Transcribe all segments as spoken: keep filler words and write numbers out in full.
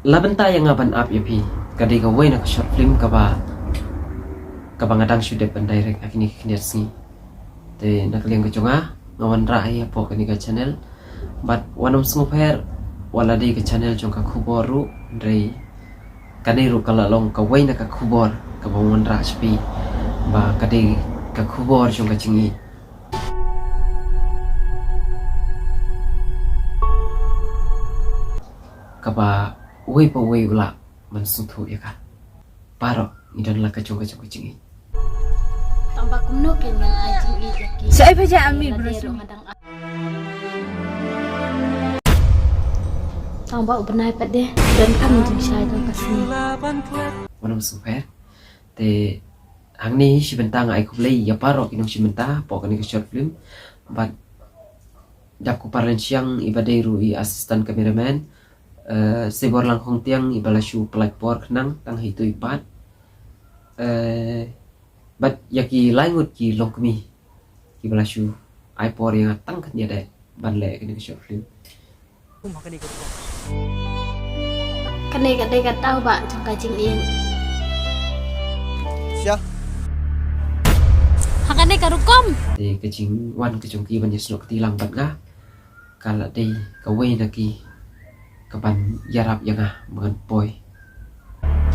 La bynta ïa nga ban ap ïa phi ka dei kawei na ka short film kaba, kaba nga dang shu dep ban direct ha kine ki khyndiat sngi. Te na ka liang ka jong nga, nga wanrah ïa phi ha kane ka channel. Bad wat nym sngewpher, wat la dei ka channel jong ka khubor ruh, hynrei kane ruh ka la long kawei na ka khubor kaba wanrah sha phi, ba ka dei ka khubor jong ka jingïeit. Kaba uwei pa uwei u lah ban sngewthuh ïa ka. Baroh ngi don la ka jong ka jong ka jingïeit. Tang ba kumno kein ngan ai jingïeit ïa ki. Sa ai pha ja ami bro. Tang ba u bnai pat de don kam jingshai don ka sngi. Wat nym sngewpher. Te hangne shi bynta nga ai khublei ïa baroh ki nongshim bynta hapoh kane ka short film. Bad dap ko Parlin Siang iba dei ruh i assistant cameraman. Eh, Sibor Langkhong Tiang iba la shu pynlait por khnang tang ha ito i part. Eh, bad ïa ki lai ngut ki longkmie kiba la shu ai por ïa nga tang khyndiat eh ban leh kane ka short film. Kane ka dei ka daw ba jong ka jingïeit. Sha. Ha kane ka rukom. Te ka jingwan ka jong ki ban ïasnoh kti lang bad nga ka la dei kawei na ki kaban ïarap ïa nga ba ngan poi.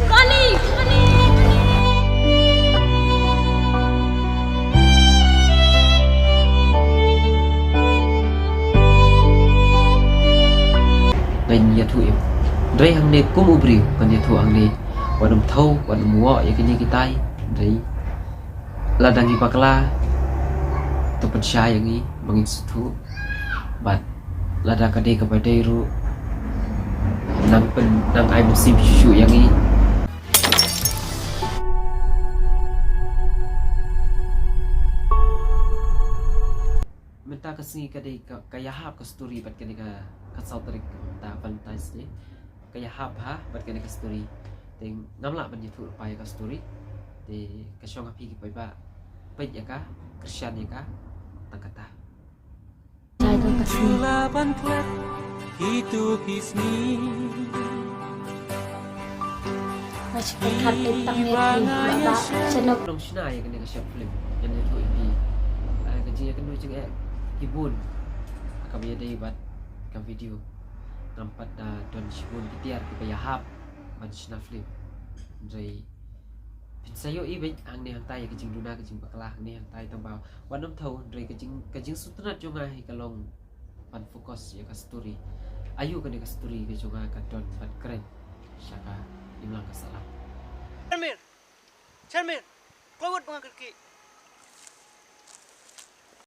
Kali, kali, kali. Ngan ïathuh ïa u. Hynrei hangne kum u briew ngan ïathuh hangne. Wat nym thew, wat nym wad ïa kine kitai. Hynrei lada ngi bakla, to pynshai ïa ngi ba ngin sngewthuh. Bad lada ka dei kaba dei ruh, nang pyn, nang ai mynsiem shuh shuh ïa ngi. Mynta ka sngi ka dei ka, ka ïahap ka story bad kane ka, ka saw tarik mynta Valentine's Day. Ka ïahap ha bad kane ka story. Te ngam lah ban ïathuh lypa ïa ka story. Te ka shong ha phi ki paidbah. Peit ïa ka, kyrshan ïa ka, tang kata. Jai dong ka sngi. Itu ki sngi. Nga shu pyrkhat dei tang ïa phi ba ba sha nop. Long shna ïa kane ka short film. Ïa kane ka short film. Ah, ka jingïakynduh jingeh ki bun. Ka ba ïadei bad ka video. Ngam pat da don shibun ki tiar kiba ïahap ban shna film. Hynrei phin sa ïohi beit hangne hangtai ïa ka jingduna ka jingbakla hangne hangtai tang ba wat nym thew hynrei ka jing, ka jingsngewtynnat jong nga hi ka long ban focus ïa ka story. Aïu kane ka story ka jong nga ka don ban kren sha ka imlang ka sahlang. Sharmir, Sharmir, kloi wut ba nga kyrkieh.